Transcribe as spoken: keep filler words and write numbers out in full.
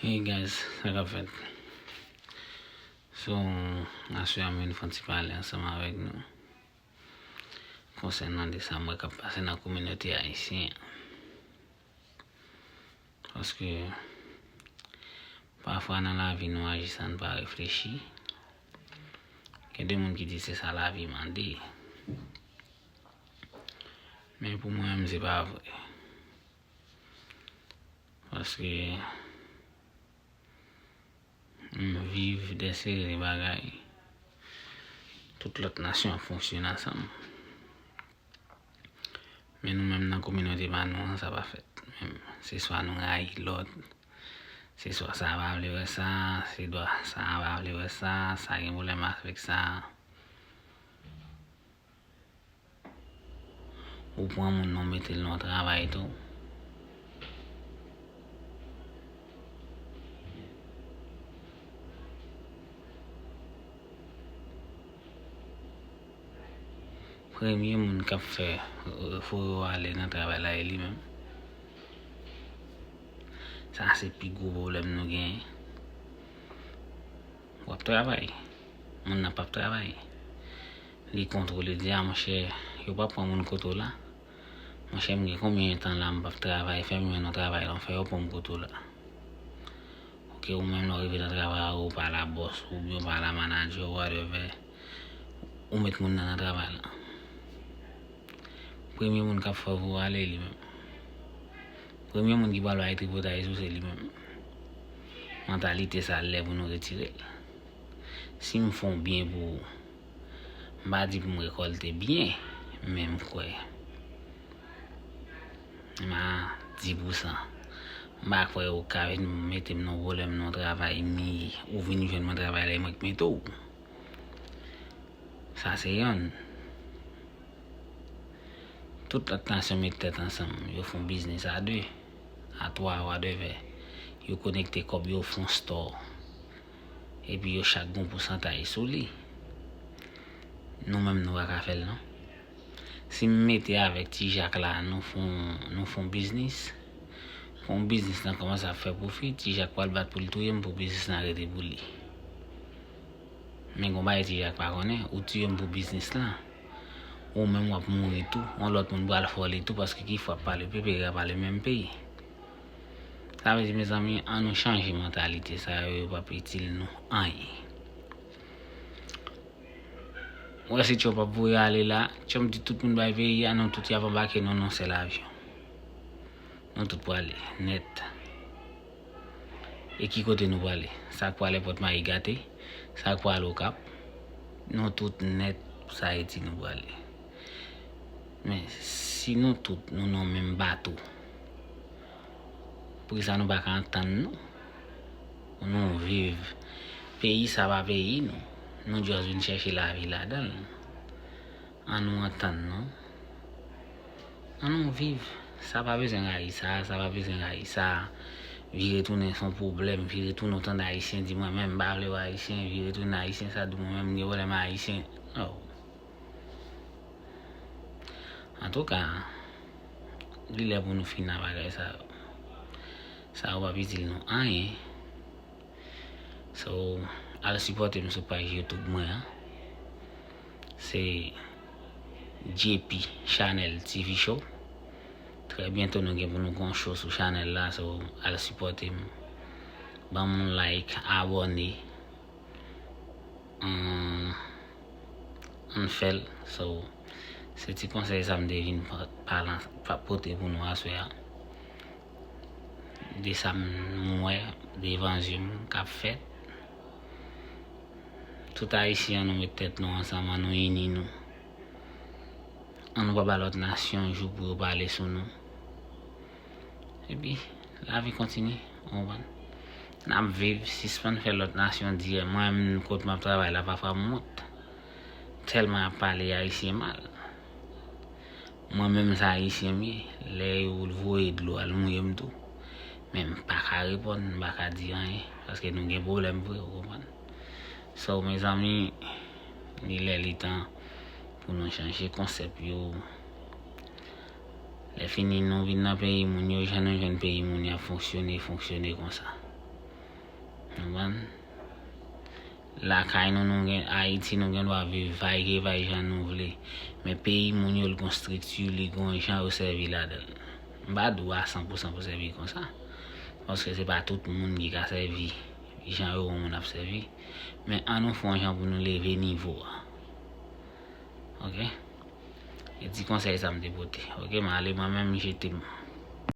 Hey guys, sa k ap fèt? So, aswè a m vin fè yon ti pale ansanm avèk nou konsènan de sa m wè k ap pase nan kominote ayisyen an. Paske pafwa nan lavi nou aji san n pa reflechi. Gen de moun ki di se sa lavi mande. Men pou mwen menm se pa vre. Paske m viv de seri de bagay. Tout lòt nasyon ap fonksyone ansanm. Men nou menm nan kominote pa nou an, sa pa fèt. Menm, se swa nou rayi lòt, se swa sa a pa vle wè sa, se dwa sa a pa vle wè sa, sa gen pwoblèm avèk sa. Ou pran moun nan, ou mete l nan yon travay tou. Premye moun k ap fè foure w ale nan travay la, e li menm. Sa se pi gwo pwoblèm nou genyen. W ap travay. Moun nan p ap travay. Li kont ou, li di, a monchè, yo p ap pran moun kote w la. Monchè, m gen konbyen tan la m p ap travay, fè m jwenn yon travay la, fè yo pran m kote w la. Oke, ou menm lè w rive nan travay, ou pa la bòs, oubyen ou pa la manadjè, whatever. Ou met moun nan nan travay la. Premye moun k ap fè w ale li menm. Premye moun ki pral bay tripotay sou se li menm. Mantalite sa lè pou nou retire l. Si m fè yon byen pou ou, m pa di pou m rekòlte byen, men m kwè m a dis pousan. M pa kwè ou ka vin mete m nan pwoblèm nan travay, ni ou vin jwenn mwen travay la, e mwen k mete w. Sa se yonn. Tout lòt nasyon met tèt ansanm, yo fè yon biznis a de, a twa, whatever. Yo konekte kòb yo, fè yon store. Epi yo chak gen yon pousantaj sou li. Nou menm nou pa ka fè l non. Si m mete avèk Ti Jak la, nou fè yon, nou fè yon biznis. Pou yon biznis lan kòmanse ap fè pwofi, Ti Jak pral bat pou l touye m pou biznis lan rete pou li. Men gon bagay Ti Jak pa konnen, ou tiye m pou biznis lan. Ou menm w ap mouri tou, yon lòt moun pral fè w li tou, paske ki fwa ap pale peyi a pale menm peyi. Sa vle di, mezanmi, an nou chanje mantalite sa yo, yo p ap itil nou anyen. Ou wè se Trump ap voye ale la, Trump di tout moun bay peyi a, nou tout y ap anbake nou nan sèl avyon. Nou tout prale, nèt. E ki kote nou prale? Sa k prale Pòt Mayi gate, sa k prale Okap, nou tout nèt, sa Ayiti nou prale. Men, si nou tout, nou nan menm bato, poukisa nou pa ka antann nou? Nou viv. Peyi sa pa peyi nou. Nou just vin chèche lavi ladan l. An nou antann nou. An nou viv. Sa pa bezwen rayi sa, sa pa bezwen rayi sa. Vire tounen se yon pwoblèm, vire tounen w tande Ayisyen di mwen menm m pa vle wè Ayisyen, vire tounen Ayisyen sa di mwen menm m gen pwoblèm ak Ayisyen. Oh. Antouka, li lè pou nou fini ak bagay sa yo. Sa yo p ap itil nou anyen. So, al sipòte m sou paj YouTube mwen an. Se J P Chanel T V Show. Trè byento nou gen pou nou gen yon show sou chanèl la, so al sipòte m. Ban m yon like, abòne. Ann, ann fè l. So, se ti konsèy sa m te vin pa, pa lan-, pa pote pou nou aswè a. De sa m wè devan zye m k ap fèt. Tout Ayisyen, ann nou met tèt nou ansanm, ann nou ini nou. Ann nou pa ba lòt nasyon jou pou yo pale sou nou. Epi, lavi kontinye, ou konprann? N ap viv, sispann fè lòt nasyon di, mwen menm kot m ap travay la, pafwa m wont. Tèlman y ap pale Ayisyen mal. Mwen menm se Ayisyen m ye, lè yo voye dlo al mouye m tou. Men m pa ka reponn, m pa ka di anyen, paske nou gen pwoblèm vre, ou konprann? So, mezanmi, li lè li tan pou nou chanje konsèp yo. Lè fini nou vin nan peyi moun yo, jan nou jwenn peyi moun yo ap fonksyone, fonksyone konsa. Konprann? Lakay nou, nou gen Ayiti, nou gen dwa viv vay ke vay jan nou vle. Men peyi moun yo, li gon estrikti, li gon jan yo sèvi ladan l. M pa di w a san pou san pou sèvi konsa. Paske se pa tout moun ki ka sèvi jan yo wè moun ap sèvi. Men an nou fè yon jan pou nou leve nivo a. Ok? E ti konsèy sa m te pote. Ok, m ale mwen menm, jete m.